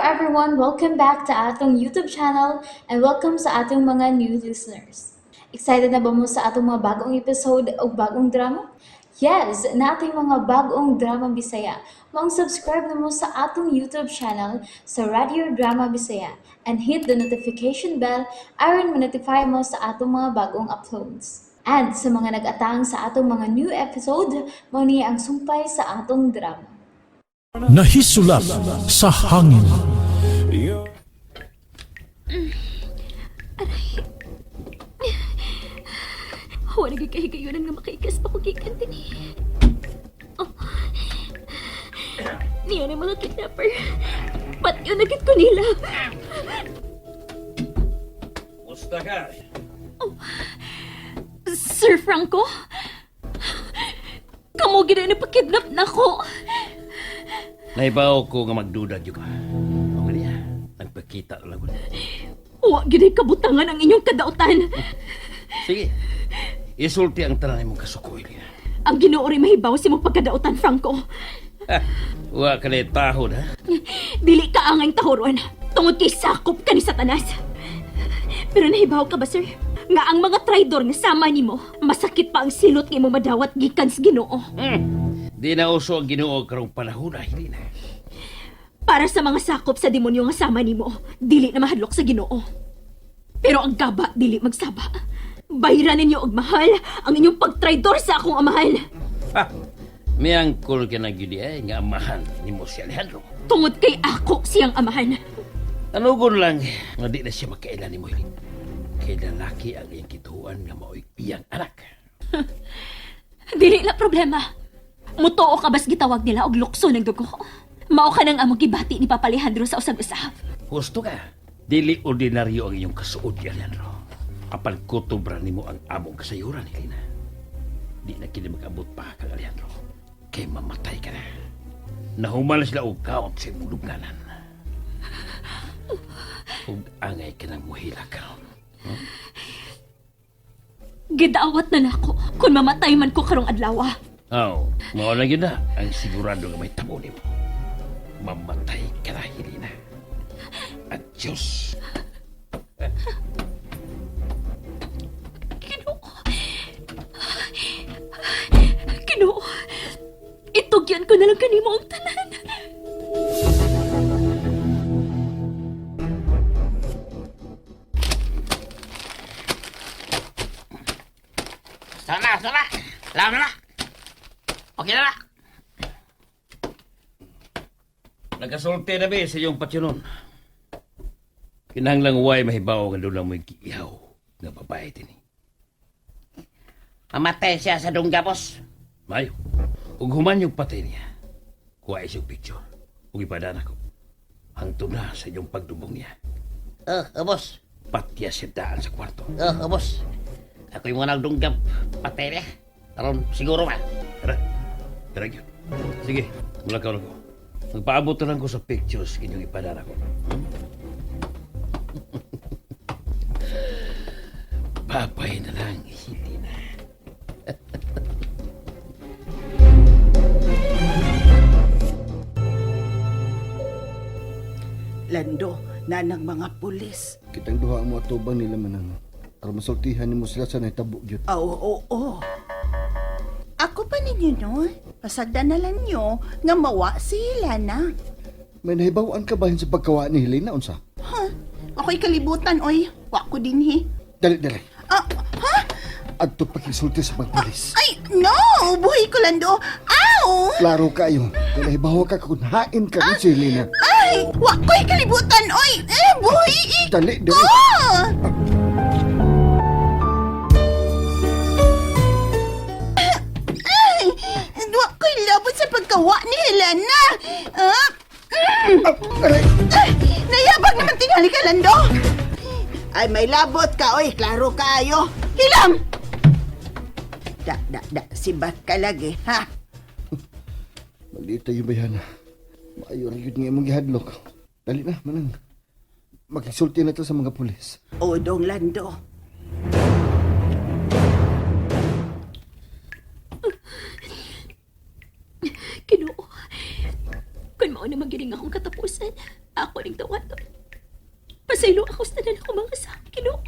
everyone! Welcome back to atong YouTube channel and welcome sa atong mga new listeners. Excited na ba mo sa atong mga bagong episode o bagong drama? Yes, nating mga bagong drama Bisaya. Maong subscribe na mo sa atong YouTube channel sa Radio Drama Bisaya and hit the notification bell aron ma-notify mo sa atong mga bagong uploads. And sa mga nag-atang sa atong mga new episode, mao ni ang sumpay sa atong drama. Nahisulap sa hangin. Wala gyud kahigayunan nga makaikas pa ko gikan dinhi. Oh. Niya na mga kidnapper. Patyo na gid ko nila. Musta ka? Sir Franco? Kamo gid na pakidnap nako. Naibaw ko nga magduda jud ka. O nga niya, nagpakita na lang ko. Wa gid ay kabutangan ang inyong kadautan. Sige, isulti ang tanan imong kasukoy niya. Ang Ginoo rin mahibaw sa imong pagkadautan, Franco. Ha, wa ka na tahod, ha? Dili ka angay tahuron tungod kay sakop ka ni Satanas. Pero nahibaw ka ba, sir? Nga ang mga traidor nga sama nimo, masakit pa ang silot nga imong madawat gikan sa Ginoo. Di na uso ang Ginoo karong panahon, hindi na. Para sa mga sakop sa demonyo nga sama nimo, dili na mahadlok sa Ginoo. Pero ang gaba dili magsaba. Bayran ninyo og mahal ang inyong pagtraidor sa akong amahan. Ha, miangkol ka na gyud ay nga amahan nimo si Alejandro. Tungod kay ako siyang amahan. Anugon lang nga di na siya makaila nimo hili. Kay lalaki ang iyang kituan nga mao'y iyang anak. Dili na problema. Mutuo ka bas gitawag nila og lukso ng dugo. Mao ka nang among gibati ni Papa Alejandro sa usag-usab. Husto ka. Dili ordinaryo ang iyong kasuod, Alejandro. Apan kutubra nimo ang among kasayuran, Helena. Di na kini mag-abot pa kang Alejandro. Kay mamatay ka na. Nahuman na sila og kaot sa imong lubnganan. Ug angay ka nang muhila karon. Gidawat na nako kung mamatay man ko karong adlaw. Aw, mao na gyud na ang sigurado nga may tabo nimo. Mamatay ka na, Helena. Adios. Ginoo. Ginoo. Itugyan ko na lang kanimo ang tanan. Sana, sana. Alam na. Okay na na. Nagasulti na be sa iyong patyonon. Kinahanglang way mahibaw nga doon lang mo'y giihaw nga babae dinhi. Mamatay siya sa dungga, boss. Mayo, ug human yung patay niya, kuha siyang picture ug ipadana ko. Hangtod na sa iyong pagdubong niya. Oh, oh, boss. Patya siya daan sa kwarto. Oh, oh, boss. Ako'y muna nagdungga patay niya. Aron, siguro ba? Tara, tara yun. Sige, mula ka ko. Magpaabot na lang ko sa pictures inyong ipadana ko. Babay na lang, hindi na. Lando, nanang mga pulis. Kitang duha ang mga tubang nila manang. Aron masultihan nimo sila sa nahitabo gyud. Oo, oo, oo. Ako pa ninyo, no? Pasagdan na lang nyo nga mawa sila na. May nahibaw-an ka bahin sa pagkawa ni Helena unsa? Ha? Ako'y kalibutan, oy. Wa ko dinhi. Dali dali. Ah, ha? Adto pakisulti sa mga pulis. Ay, no! Buhay ko, Lando. Aw! Klaro kayo. Kung nahibaw ka kung hain ka rin si Helena. Ay! Wa ko'y kalibutan, oy! Eh, buhay Dali dali. ko! Ay! Wa ko'y labot sa pagkawa ni Helena! Ah! Ah, aray! Ay, nayabag naman tingali ka, Lando! Ay, may labot ka, oy. Klaro kayo. Hilam! Da, da, da. Sibat ka lagi, ha? Maldita yung bayana. Maayo ra gyud nga imong gihadlok. Dali na manang. Makisulti na to sa mga pulis. O, dong Lando. Ginoo. Kung mao na magiling akong katapusan, Ako ning tawaton. Pasaylo ako sa tanan ako mga sa Ginoo.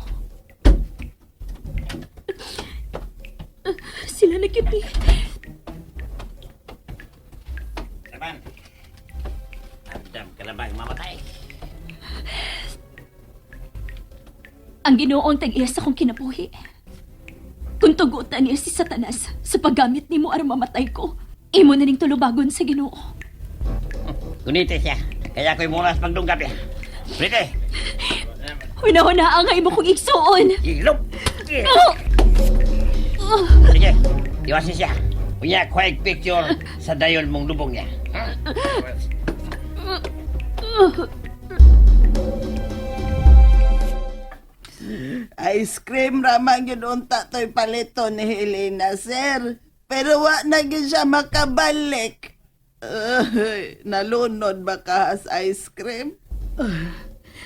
Sila na gyud ni. Laban. Andam ka na bang mamatay? Ang Ginoo ang tag-iya sa akong kinabuhi. Kung tugutan niya si Satanas sa paggamit nimo aron mamatay ko, imo na ning tulubagon sa Ginoo. Kunite siya. Kaya ako'y muras pagdunggap ya. Kunite! Hunahuna ang imo kong igsuon. Ilop! Oh! Sige, iwasin siya. Unya, kuha picture sa dayon mong lubong niya. Ha? Ice cream ramang yun unta to'y palito ni Helena, sir. Pero wa na gyud siya makabalik. Ay, nalunod ba ka sa ice cream?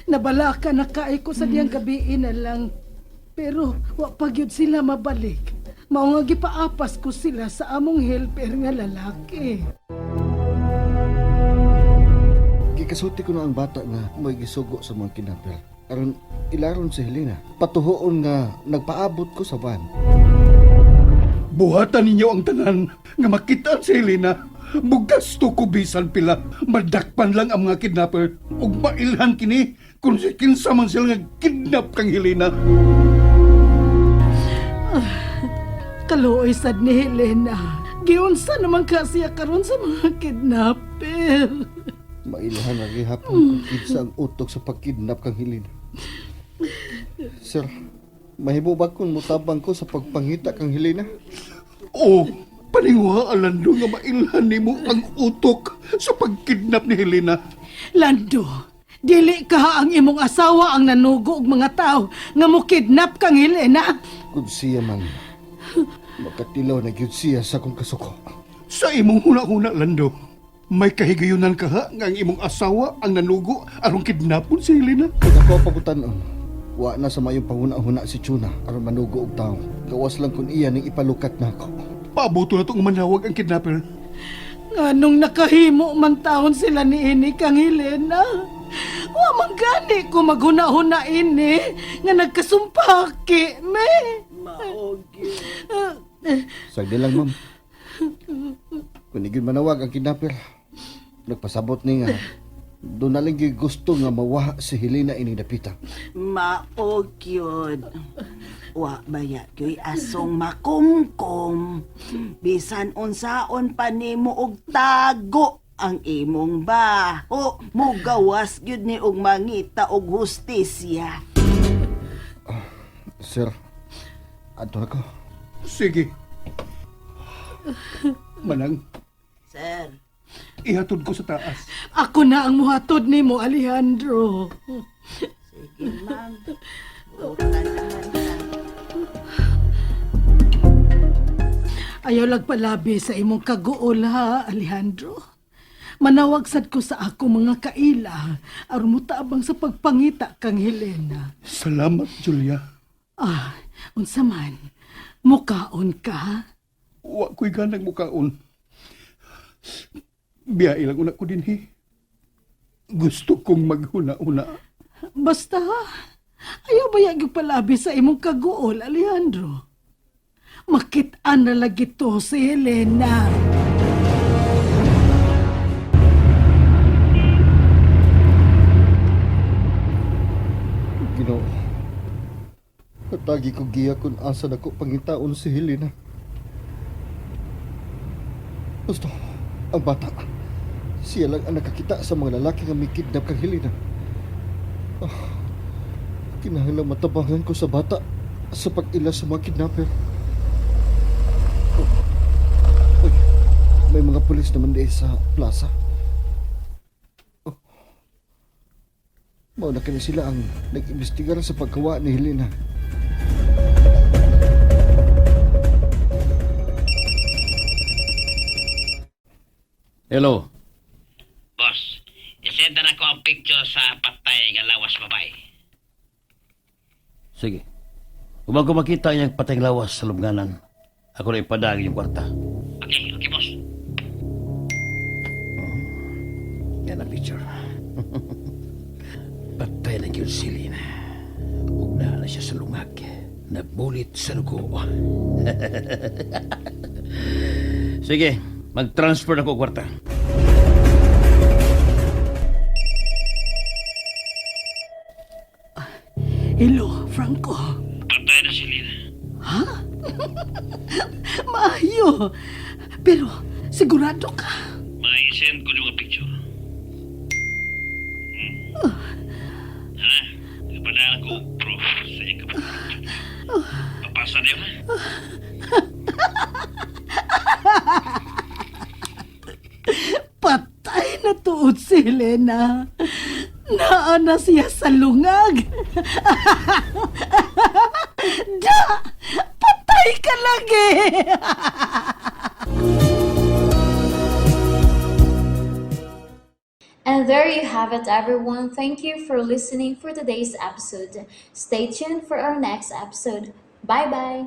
Nabalaka na kaay ko sa diyang gabi na lang. Pero wa pa gyud sila mabalik. Mao nga gipaapas ko sila sa among helper nga lalaki. Gikasulti ko na ang bata nga may gisugo sa mga kidnapper. Aron ilaron si Helena. Patuhoon nga nagpaabot ko sa van. Buhatan ninyo ang tanan nga makita si Helena. Mugasto ko bisan pila. Madakpan lang ang mga kidnapper. Ug mailhan kini kung si kinsa man sila nga kidnap kang Helena. Kaluoy sad ni Helena. Giunsa naman ka siya karon sa mga kidnapper. Mailhan na gihapon kung kinsa ang utok sa pagkidnap kang Helena. Sir, mahimo ba kung mutabang ko sa pagpangita kang Helena? O, paninguha alando nga mailhan nimo ang utok sa pagkidnap ni Helena. Lando, dili ka ang imong asawa ang nanugo og mga tao nga mo kidnap kang Helena. Kung siya man, makatilaw na gyud siya sa akong kasuko. Sa imong huna-huna, Lando, may kahigayunan ka ha nga ang imong asawa ang nanugo aron kidnapon si Helena. Kung ako pagutanon, wa na sa mayong panguna-huna si Chuna aron manugo og tao. Gawas lang kun iya ning ipalukat nako. Paaboto na itong manawag ang kidnapper. Nganong nakahimo man taon sila ni ini kang Helena. Wa man gani ko maghuna-huna ini nga nagkasumpaki me. Maogi. Sagdi lang, ma'am. Kung igyon manawag ang kidnapper, nagpasabot ni nga, doon na lang gyud gusto nga mawaha si Helena ining dapita. Maog yun. Wa baya kyo'y asong makumkum. Bisan unsaon pa nimo og tago ang imong baho. Mugawas gyud ni og mangita og hustisya. Sir, adto na ko. Sige. Manang, Sir, ihatod ko sa taas. Ako na ang muhatod nimo, Alejandro. sige ma'am. Utanahan ta. Ayaw lagpalabi sa imong kaguol ha, Alejandro. Manawag sad ko sa ako mga kaila aron motabang sa pagpangita kang Helena. Salamat, Julia. Ah, unsa man, mukaon ka? Wa ko'y ganang mukaon. Biyahe lang una ko din, he. Gusto kong maghuna-una. Basta, ayaw ba yung palabi sa imong kaguol, Alejandro? Makit-an na lagi to si Helena. Ginoo. Katagi ko giya kung asa nako pangitaon si Helena. Gusto, ang bata. Siya lang ang nakakita sa mga lalaki nga may kidnap kang Helena. Ah, kinahanglan matabangan ko sa bata sa pag-ila sa mga kidnapper. Oh, uy, may mga pulis naman di sa plaza. Mao na kini sila ang nag-imbestigar sa pagkawa ni Helena. Hello. Boss, isenda na ko ang picture sa patay nga lawas babae. Sige. Kung bago makita niyang patay lawas sa lubnganan, ako na ipadang yung kwarta. Okay, okay, boss. Yan ang picture. gyud si Lina. Ug naa na siya sa lungag. Nabulit sa dugo. Sige, mag-transfer na ko og kwarta. Hello, Franco. Patay na si Lina. Ha? Maayo. Pero sigurado ka. May send ko yung picture. Ha? Ipadala ko og proof sa iyang kapatid. Papasa niyo ha? Patay na tuod si Helena. Naa na siya sa lungag. Da! Patay ka lagi! And there you have it, everyone. Thank you for listening for today's episode. Stay tuned for our next episode. Bye bye.